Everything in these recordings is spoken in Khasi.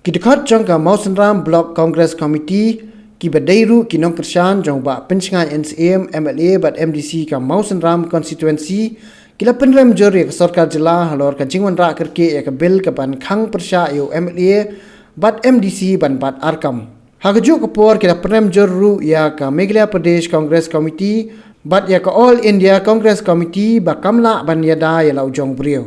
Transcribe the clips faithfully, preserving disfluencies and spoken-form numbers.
Ki dkhot jong ka Mawsynram Block Congress Committee, kiba dei ruh ki nongkyrshan jong Bah Pynshngaiñ N Syiem, M L A bad M D C ka Mawsynram Constituency, ki la pynrem jur ïa ka sorkar jylla halor ka jingwanrah kyrkieh ïa ka bill kaban khang pyrshah ïa u M L A bad M D C ban bat ar kam. Ha kajuh ka por ki la pynrem jur ruh ïa ka Meghalaya Pradesh Congress Committee bad ïa ka All India Congress Committee ba kam lah ban ïada ïa la u jong u briew.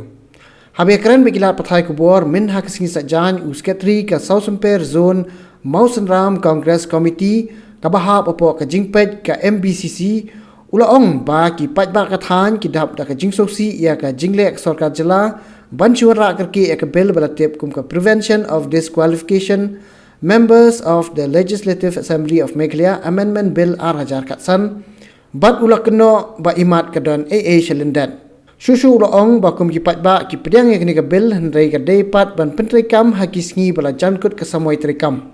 Haba ïakren bad ki lad pathai khubor mynha ka sngi Saitjaiñ, u Secretary ka Sawsymper Zone Mawsynram Congress Committee kaba hap hapoh ka jingpeit ka M B C C, u la ong ba ki paidbah ka thaiñ ki dap da ka jingsngewsih ïa ka jingleh ka sorkar jylla ban shu wanrah kyrkieh ïa ka bill ba la tip kum ka Prevention of Disqualification Members of the Legislative Assembly of Meghalaya Amendment Bill ar hajar khatsan, bad u la kynnoh ba imat ka don ei ei sha lyndet. Shuh shuh u la ong ba kum ki paidbah ki pdiang ïa kane ka bill, hynrei ka dei pat ban pyntreikam ha ki sngi ba la jan kut ka samoi treikam.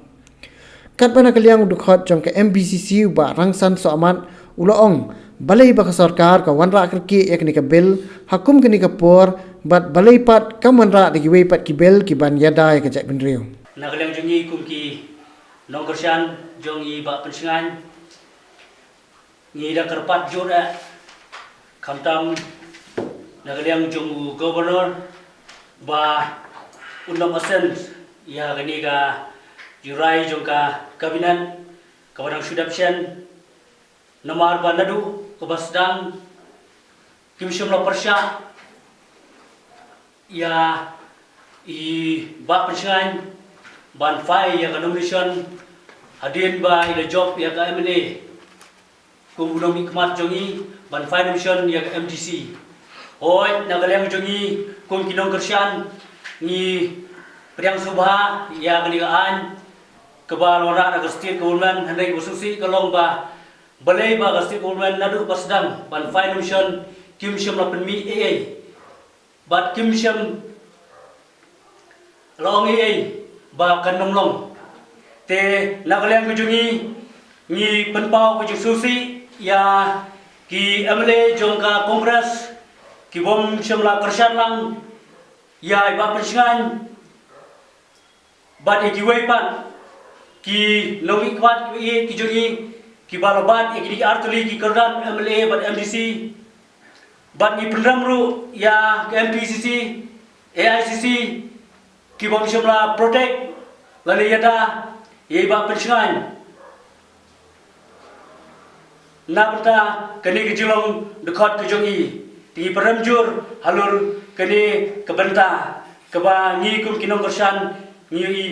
Katba na ka liang u dkhot jong ka M B C C, u Bah Rangsan Sohmat, u la ong, balei ba ka sorkar ka wanrah kyrkieh ïa kane ka bill, ha kum kane ka por, bad balei pat kam wanrah da kiwei pat ki bill kiban ïada ïa ka jaitbynriew. Na ka liang jong ngi kum ki nongkyrshan jong i Bah Pynshngaiñ, ngi dang kyrpad jur eh, khamtam na ka liang jong u Governor ba un nym assent ïa kane ka jingrai jong ka Cabinet kaba dang shu dep shen, namar ba naduh kaba sdang kim shym la pyrshah ïa i Bah Pynshngaiñ ban file ïa ka nomination hadien ba i la jop ïa ka M L A kum u nongmihkhmat jong i ban file nomination ïa ka M D C. Hooid, na ka liang jong i kum ki nongkyrshan ngi pdiang sngewbha ïa kane ka aiñ kaba la wanrah da ka State Government, hynrei kaba sngewsih ka long ba balei ba ka State Government naduh ba sdang ban file nomination kim shym la pynmih ei ei bad kim shym la ong ei ei ba kan nym long. Te na ka liang ka jong ngi, ngi pynpaw ka jingsngewsih ïa ki M L A jong ka Congress kibym shym la kyrshan lang ïa i Bah Pynshngaiñ bad ïa kiwei pat ki nongmihkhmat ki jong ngi kiba la bat ïa kine ki artylli ki kyrdan M L A bad M D C. Bad ngi pynrem ruh ïa ka M P C C, A I C C, kibym shym la protect lane ïada ïa i Bah Pynshngaiñ na bynta kane ka jinglong dkhot ka jong i. Te ngi pynrem jur halor kane ka bynta kaba ngi kum ki nongkyrshan ngi ïohi.